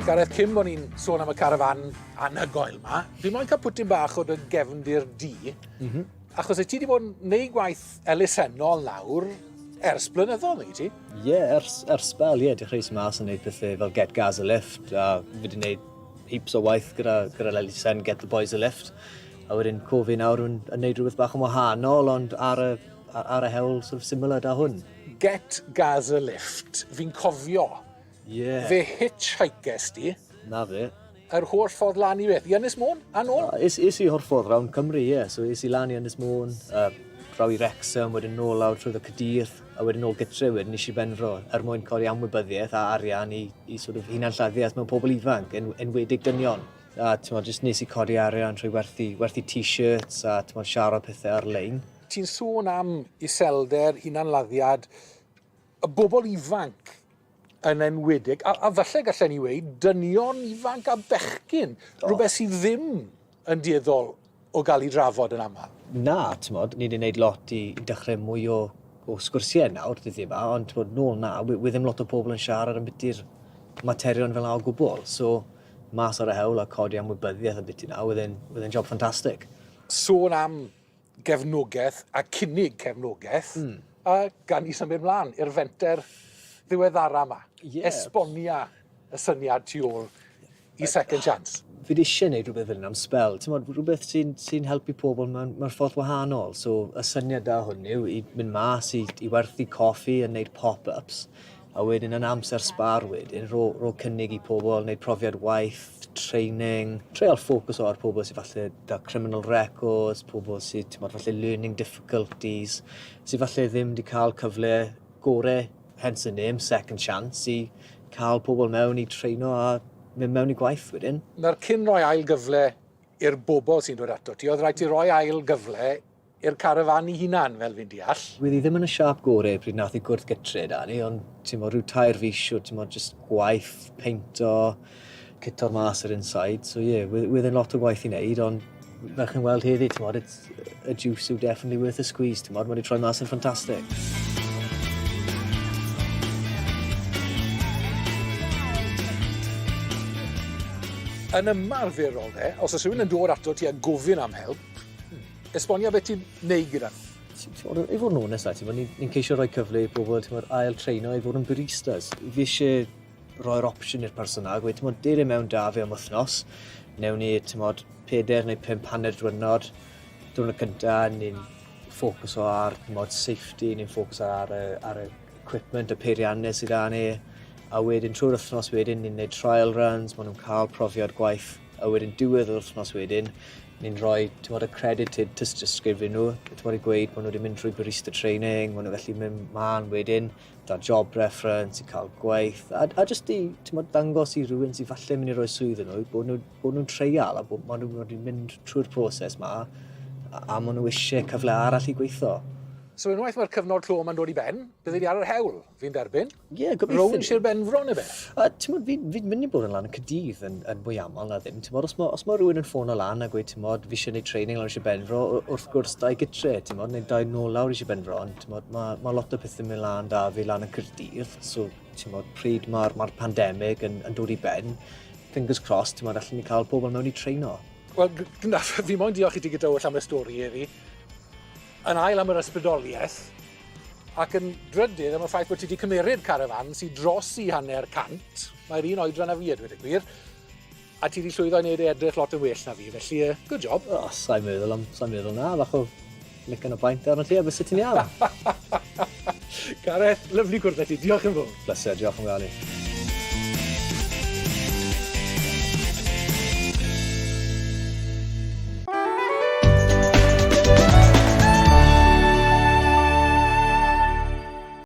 Gareth, cyn bod ni'n sôn am y carafan anhygoel 'ma, fi moyn cael pwtyn bach o dy gefndir di. Mm -hmm. Achos wyt ti wedi bod yn neud gwaith elusennol nawr ers blynyddoedd, nag wyt ti? Ie, yeah, ers, ers sbel, ie, yeah, dechreuais mas yn neud pethau fel Get Gaz a Lift, a fi wedi neud heaps o waith gyda, gyda elusen Get the Boys a Lift. A wedyn co fi nawr yn, yn neud rhywbeth bach yn wahanol, ond ar y, ar y hewl sort of similar da hwn. Get Gaz a Lift, fi'n cofio Ie. Fe hitchhikes di. Na fe. Yr holl ffordd lan i beth? I Ynys Môn? A nôl? Uh, es, es i holl ffordd rownd Cymru, ie. Yeah. So es i lan i Ynys Môn, uh, draw i Wrexham, wedyn nôl lawr trwy y Cadydd, a wedyn nôl gytre wedyn i Sir Benfro, er mwyn codi amwybyddiaeth a arian i, i sort of hunanlladdiaeth mewn pobl ifanc, en, enwedig dynion. A ti'n jyst nes i codi arian trwy werthu, werthu t-shirts a ti'n siarad pethau ar-lein. Ti'n sôn am iselder, hunanladdiad, y bobl ifanc yn enwedig, a, a falle gallen ni weud dynion ifanc a bechgyn, oh. rhywbeth sydd ddim yn dueddol o gael ei drafod yn aml. Na, ti'n ni wedi gwneud lot i, i dechrau mwy o, o sgwrsiau nawr, dyddiau yma, ond ti'n nôl na, wi, wi ddim lot o pobl yn siarad am biti'r materion fel 'na o gwbl. So, mas ar y hewl a codi amwybyddiaeth am biti na, wedd e'n job ffantastig. Sôn am gefnogaeth a cynnig cefnogaeth, mm. a gan ni symud mlaen i'r fenter ddiweddara yma. Yeah. Esbonia y syniad tu ôl i Second Chance. Fi wedi eisiau gwneud rhywbeth fel yna am sbel. Ti'n modd, rhywbeth sy'n sy helpu pobl mewn, mewn ffordd wahanol. So, y syniad da hwn yw i mynd mas i, i werthu coffi a wneud pop-ups. A wedyn yn amser sbar wedyn, rho, rho cynnig i pobl, wneud profiad waith, training, treial ffocws ar pobl sydd falle 'da criminal records, pobl sydd, ti'n falle learning difficulties, sydd falle ddim wedi cael cyfle gore, hence the name, second chance, i cael pobl mewn i treino a mynd mewn i gwaith wedyn. Nawr, cyn rhoi ail gyfle i'r bobl sy'n dod ato ti, oedd rhaid ti roi ail gyfle i'r carafán ei hunan, fel fi'n deall. Wedd hi ddim yn y siâp gore pryd nath hi gwrdd gytre 'da ni, ond t'mo' rhyw tair fis o t'mo' jyst gwaith, peinto, cito'r mas yr inside, so ie, yeah, wedd e'n lot o gwaith i wneud, ond fel chi'n weld heddi, t'mod, it's, y juice yw definitely worth the squeeze, t'mod, mae wedi troi mas yn ffantastig. Yn ymarferol de, os oes rhywun yn dod ato ti a gofyn am help, Esbonia beth ti'n neud gyda nhw. Ti'n i fod yn onest, ti'n ni'n ni ceisio rhoi cyfle i bobl ti'n ail treino i fod yn baristas. Fi eisiau rhoi'r opsiwn i'r person na, gweud, ti'n dere mewn da fi am wythnos, newn ni, ti'n modd, peder neu pump hanner diwrnod, diwrnod cynta, ni'n ffocws o ar, ti'n modd, safety, ni'n ffocws ar, y, ar y equipment, y peiriannau sydd â ni, a wedyn trwy'r wythnos wedyn ni'n neud trial runs, maen nhw'n cael profiad gwaith, a wedyn diwedd yr wythnos wedyn, ni'n rhoi, ti'n modd, accredited tystysgrif i nhw, ti'n modd i gweud bod nhw wedi mynd trwy barista training, maen nhw felly mynd mlaen wedyn, da job reference, i cael gwaith, a, a jyst i, ti'n modd, dangos i rhywun sydd falle mynd i roi swydd nhw, bod nhw, bod nhw'n treial a bod maen nhw wedi mynd trwy'r proses ma, a, a maen nhw eisiau cyfle arall i gweithio. So unwaith mae'r cyfnod clo yma'n dod i ben, byddi di ar yr hewl, fi'n derbyn? Ie, yeah, gobeithio. Rownd Sir Benfro neu beth? Uh, ti'n modd, fi'n fi mynd i bod yn lan yn Cadydd yn, yn mwy aml na ddim. Ti'n modd, os mae, os ma rhywun yn ffono lan a gweud, ti'n modd, fi eisiau gwneud training lawr i Sir Benfro, wrth gwrs, da i gytre, ti'n modd, neu da i nôl lawr i Sir Benfro, ond ti'n modd, mae ma lot o pethau'n mynd lan da fi lan yn Caerdydd, so ti'n modd, pryd mae'r ma pandemig yn, yn dod i ben, fingers crossed, ti'n modd, allan ni cael pobl mewn i treino. Wel, fi moyn diolch i ti gyda oll am y stori heddi. Yn ail am yr ysbrydoliaeth, ac yn drydydd am y ffaith bod ti wedi cymeryd carafan sydd dros i 500, mae'r un oedran â fi a dweud y gwir, a ti wedi llwyddo i wneud e edrych lot yn well na fi, felly uh, good job. Oh, sa'n meddwl am, sa'n meddwl na, fach o lic yn y baint arno ti, a bys ti'n iawn. Gareth, lyfli cwrdd â ti, diolch yn fawr. Pleser, diolch yn fawr.